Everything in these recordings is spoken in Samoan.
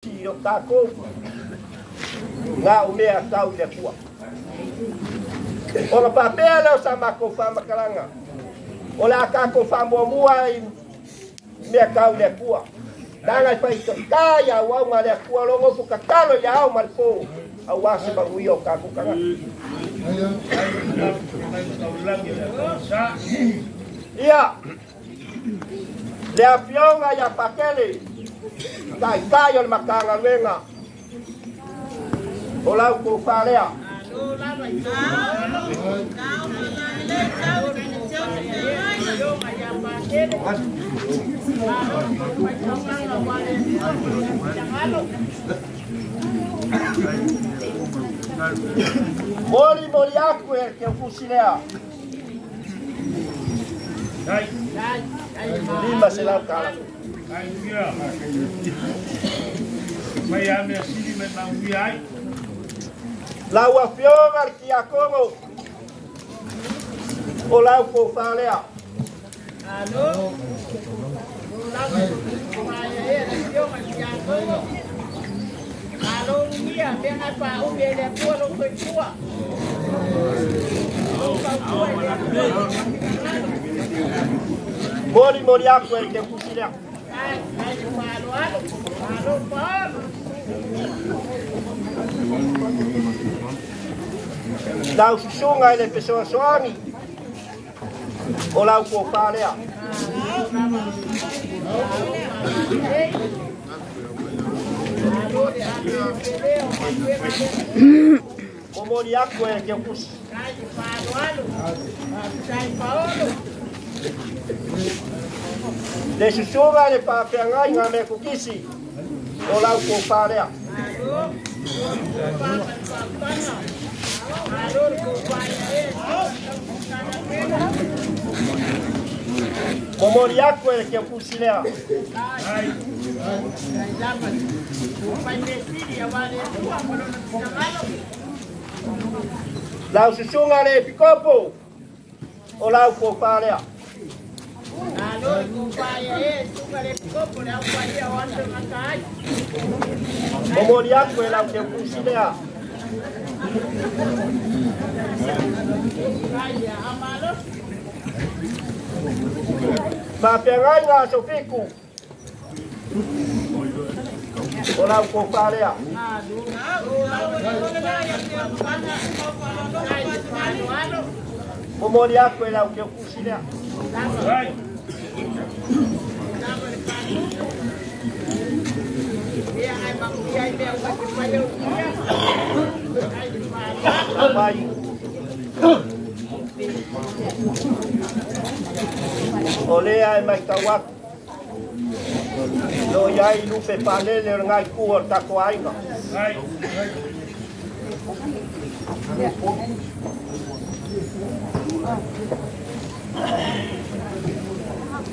I o tākou ngā o mea tau i le Atua. Ona faapea lea o sa makou faamatalaga, o le a tatou faamuamua i mea tau i le Atua. Leaga e faitata i auauna a le Atua o lo o nofo tatalo i le ao ma le po aua se manuia o tatou tagata. Ia, le afioga ia Pakele, taitai o le Matagaluega o lau tofa lea. Moli moli aku e ke ufusi lea. Lima se lau tala. Lau afioga le Tiakono o lau tofa lea. Moli moli aku e ke ufusi lea. Lau susuga i le fesoasoani o lau tofa lea. Momoli aku e ke ufusi. Le susuga le faafeagaiga me kukisi o lau tofa lea. Momoli aku e ke ufusi lea. Lau susuga le epikopo o lau tofa lea. Momoli aku e lau ke ufusi lea. Faafeagaiga a Sofiku o lau tofa lea. Momoli aku e lau ke ufusi lea. Pai. O lea e mai tau atu. Lo iai lupe palele o le ngai kua o le tatou aiga.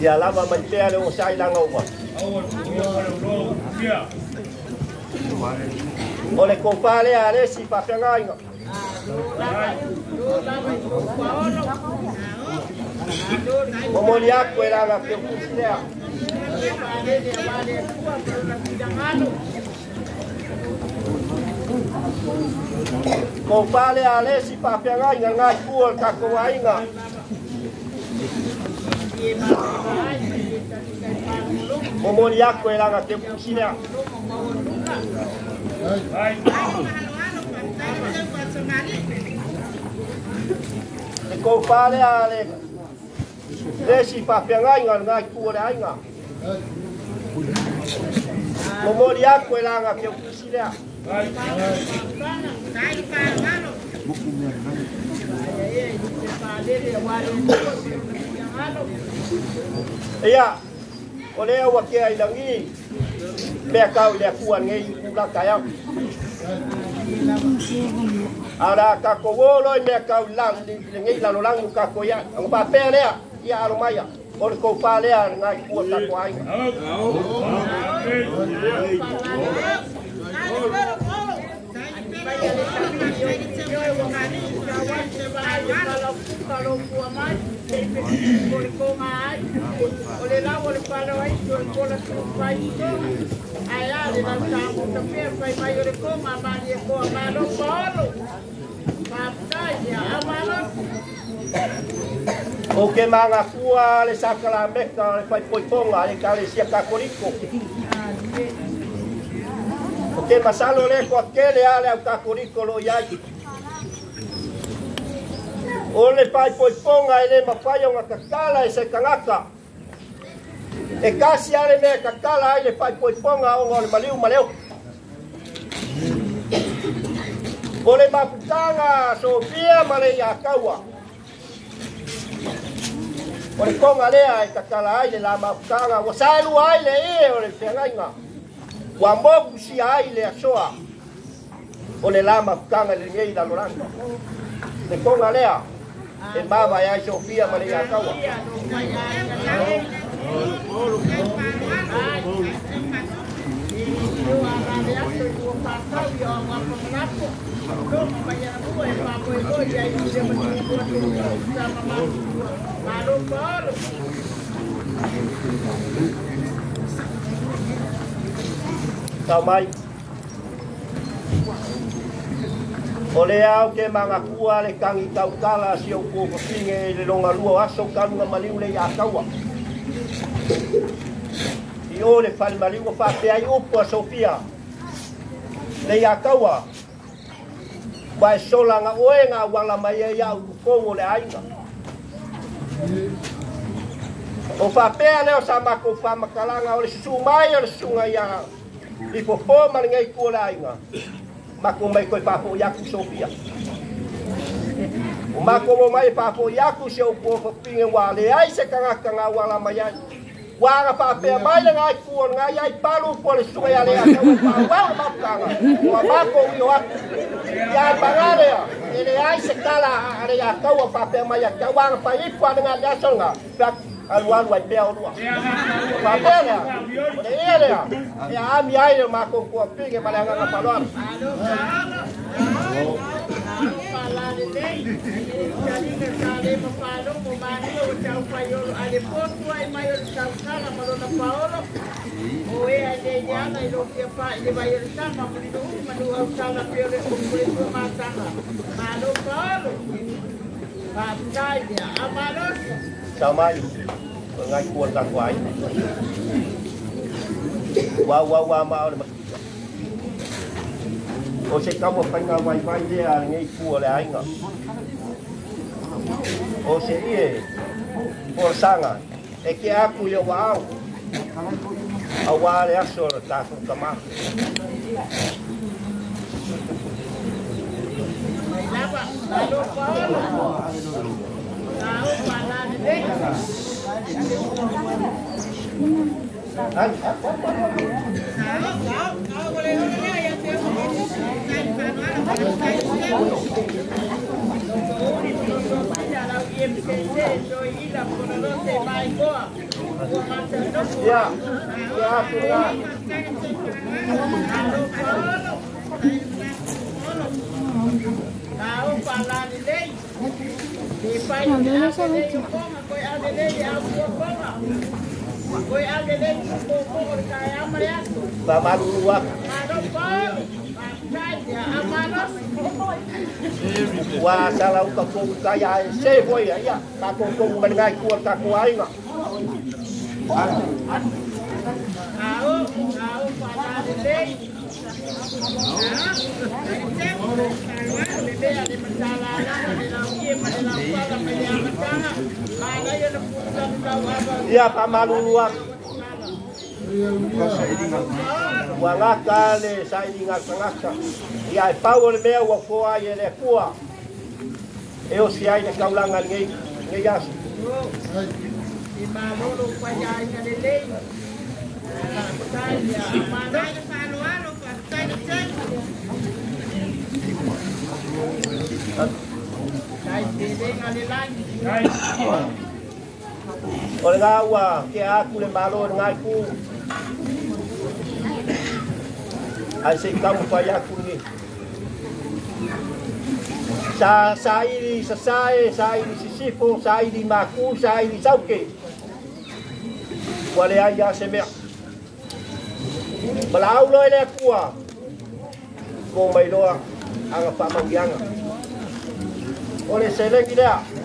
Ia lava mai pea le ogasai laga uma. O le tofa lea a le isi faafeagaiga. Momoli aku e laga ke ufusi lea. Tofa lea a le isi faafeagaiga ngai kua o le tatou aiga. Momoli aku e laga ke ufusi lea. Le tofa lea a le isi faafeagaiga le ngai kua o le aiga. Momoli aku e laga ke ufusi lea. Ia, o lea ua kea i lagi mea kau i le Atua nei i kula taeao. A o le a tatou o loa i mea kau i lenei lalolagi ua tatou i ai. Ona faapea lea, ia alo maia, o le tofa lea le ngai kua o tatou aiga. O ke mangakua le sakalameka le faipoipoga le Ekalesia Kakoliko. O ke masalo le koakele a le au Kakoliko lo iai. O le faipoipoga e le mafai ona kakala e se tagata. E kasi a le mea kakala ai le faipoipoga ona o le maliu ma le oki. O le mafutaga Sofia ma le Iakaua. O le konga lea e kakala ai le la mafutaga, ua saelua ai le ie o le feagaiga. Ua mokusia ai le asoa o le la mafutaga i lenei lalolagi. Le konga lea e mavae ai Sofia ma le Iakaua. Tau mai. O le au ke mangakua le kangi tautala si au kofofine i le longa lua aso kaluga maliu le Iakaua. I o le fale maliu o faapea ai upu a Sofia le Iakaua. Ua e sola oe ngā wala mai ai au tupou o le aiga. O faapea lea o sa makou whamakalaga o le susu mai o le susuga ia lipopo ma le ngai ku o le aiga. Mako mai koe whafo iaku Sofia. O mako mo mai whafo iaku se o pōwhapinge wā le ai se kangaka ngā wala mai ai. Wā ngā whapea mai le ngai ku o ngai ai palu po le susuga ia le Iakaua wā wā le mafutaga. O mako ui o aku. Ia ai pangarea, e le ai se kala a le Iakaua whapea mai a kia wā ngā whaipu a le ngā le aso ngā. Alu alu ai pea o lua. Whapea lea, o le ia lea, e a ami ai le mako kua pinge ma le anganga paloara. Tau mai, o ngai kua taku ai. Wa wa wa ma o le makia. O se kaua whainga wai wai lea ngai kua le ainga. O se ie, o sanga, e ke aku i o wau. A wā le aso le tātou kama. Ya, ya, Wa sala uka kou kaya e se foi ia ka kou mangai ku ka ku ainga. Ia pamalulu aku. Ua gaka le sailiga tagata. Ia e pau o le mea ua foa ai e le Atua. E osi ai le taulaga i lenei aso. O le ngā ua ke aku le malo le ngai ku. Ai se kamu whai aku ni. Sa saili sasae, saili sisifo, saili maku, saili sauke. Ua le ai a se mea. Ma lau loa i le Atua ko mai loa aga faamauiaga. O le seleni lea.